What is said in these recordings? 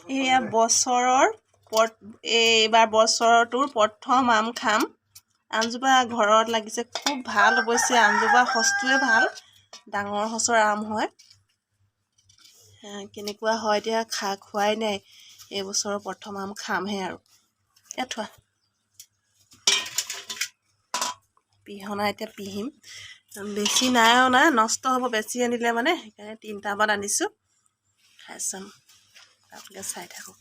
এয়া বছৰৰ এইবাৰ বছৰটোৰ প্ৰথম আম খাম। আমজোপা ঘৰত লাগিছে, খুব ভাল। অৱশ্যে আমজোপা সঁচটোৱে ভাল, ডাঙৰ সঁচৰ আম হয়। কেনেকুৱা হয় এতিয়া খোৱাই নাই, এইবছৰৰ প্ৰথম আম খামহে আৰু। ইয়াত থোৱা পিহনা এতিয়া পিহিম। বেছি নাই অনা, নষ্ট হ'ব বেছি আনিলে মানে, সেইকাৰণে 3টামান আনিছোঁ। খাই চাম, আপোনালোকে চাই থাকক।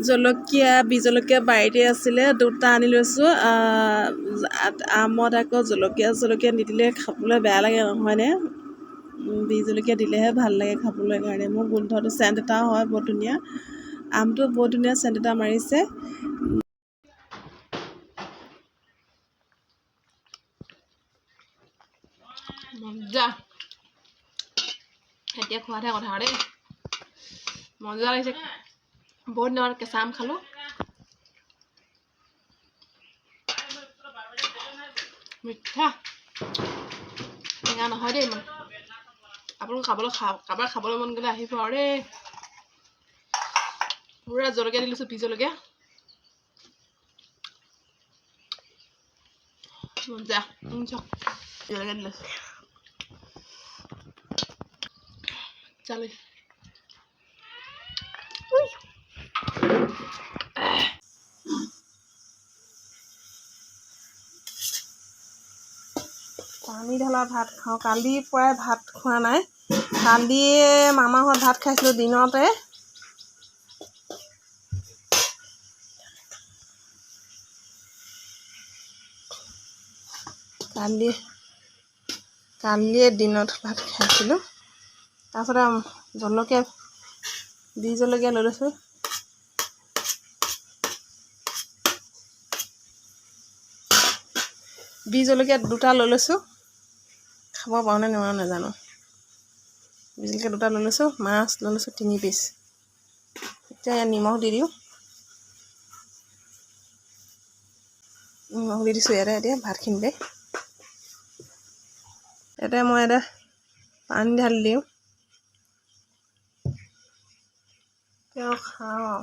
জলকীয়া বিহ জলকীয়া বাৰীতে আছিলে, 2টা আনি লৈছোঁ। আমত আকৌ জলকীয়া জলকীয়া নিদিলে খাবলৈ বেয়া লাগে নহয়নে? বিহ জলকীয়া দিলেহে ভাল লাগে খাবলৈ কাৰণে। মোৰ গোন্ধটো চেণ্ট এটাও হয় বৰ ধুনীয়া। আমটো বৰ ধুনীয়া চেণ্ট এটা মাৰিছে। মজা, এতিয়া খোৱাতহে কথা দেই, মজা লাগিছে। বহুত দিনৰ কেঁচা আম খালোঁ। মিঠা, টেঙা নহয় দেই ইমান। আপোনালোক খাবলৈ কাৰোবাৰ খাবলৈ মন গ'লে আহিব আৰু দেই। পূৰা জলকীয়া দি লৈছোঁ, বিহ জলকীয়া। মজা, চাওক জলকীয়া দি লৈছোঁ। চালি পানী ঢালা ভাত খাওঁ। কালিৰ পৰাই ভাত খোৱা নাই। কালিয়ে মামাহঁত ভাত খাইছিলোঁ দিনতে। কালি কালিয়ে দিনত ভাত খাইছিলোঁ। তাৰপাছতে জলকীয়া বিহ জলকীয়া লৈ লৈছোঁ। বিহ জলকীয়া 2টা লৈ লৈছোঁ। খাব পাৰোঁ নে নোৱাৰোঁ নাজানো। বিহ জলকীয়া 2টা লৈ লৈছোঁ, মাছ লৈ লৈছোঁ 3 পিচ। এতিয়া ইয়াত নিমখ দি দিওঁ। নিমখ দি দিছোঁ ইয়াতে। এতিয়া ভাতখিনিতে ইয়াতে মই এতিয়া পানী ঢালি দিওঁ। তেওঁ খাওঁ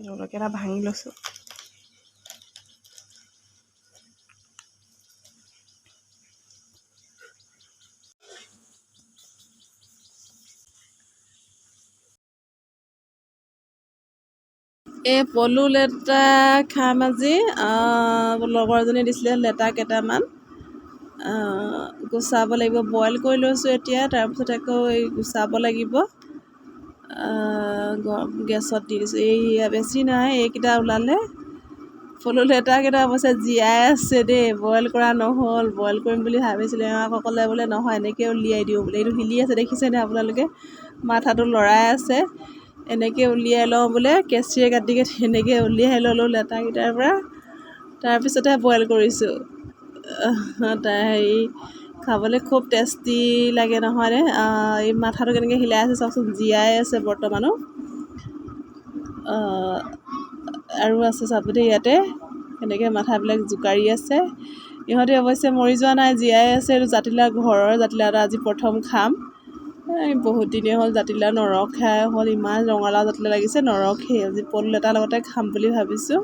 জলকীয়া এটা ভাঙি লৈছোঁ। এই পলু লেটা খাম আজি। লগৰ এজনী দিছিলে লেটা কেইটামান, গুচাব লাগিব। বইল কৰি লৈছোঁ এতিয়া, তাৰপিছত আকৌ এই গুচাব লাগিব। গেছত দি দিছোঁ। এই বেছি নাই, এইকেইটা ওলালে। পলু লেটাকেইটা অৱশ্যে জীয়াই আছে দেই, বইল কৰা নহ'ল। বইল কৰিম বুলি ভাবিছিলোঁ, এওঁ আকৌ ক'লে বোলে নহয় এনেকৈ উলিয়াই দিওঁ বোলে। এইটো হিলি আছে দেখিছেনে আপোনালোকে, মাথাটো লৰাই আছে। এনেকৈ উলিয়াই লওঁ বোলে, কেঁচিয়ে কাটি কাটি এনেকৈ উলিয়াই ল'লোঁ লেটাকেইটাৰ পৰা। তাৰপিছতহে বইল কৰিছোঁ। তাৰ হেৰি খাবলৈ খুব টেষ্টি লাগে নহয়নে? এই মাথাটো কেনেকৈ হিলাই আছে চাওকচোন, জীয়াই আছে বৰ্তমানো। আৰু আছে চাব দেই ইয়াতে, কেনেকৈ মাথাবিলাক জোকাৰি আছে। ইহঁতে অৱশ্যে মৰি যোৱা নাই, জীয়াই আছে। এইটো জাতিলাও, ঘৰৰ জাতিলাও এটা আজি প্ৰথম খাম। এই বহুত দিনেই হ'ল জাতিলাও নৰখাই হ'ল। ইমান ৰঙালাও জাতিলাও লাগিছে, নৰখেই। আজি পলু লেটাৰ লগতে খাম বুলি ভাবিছোঁ।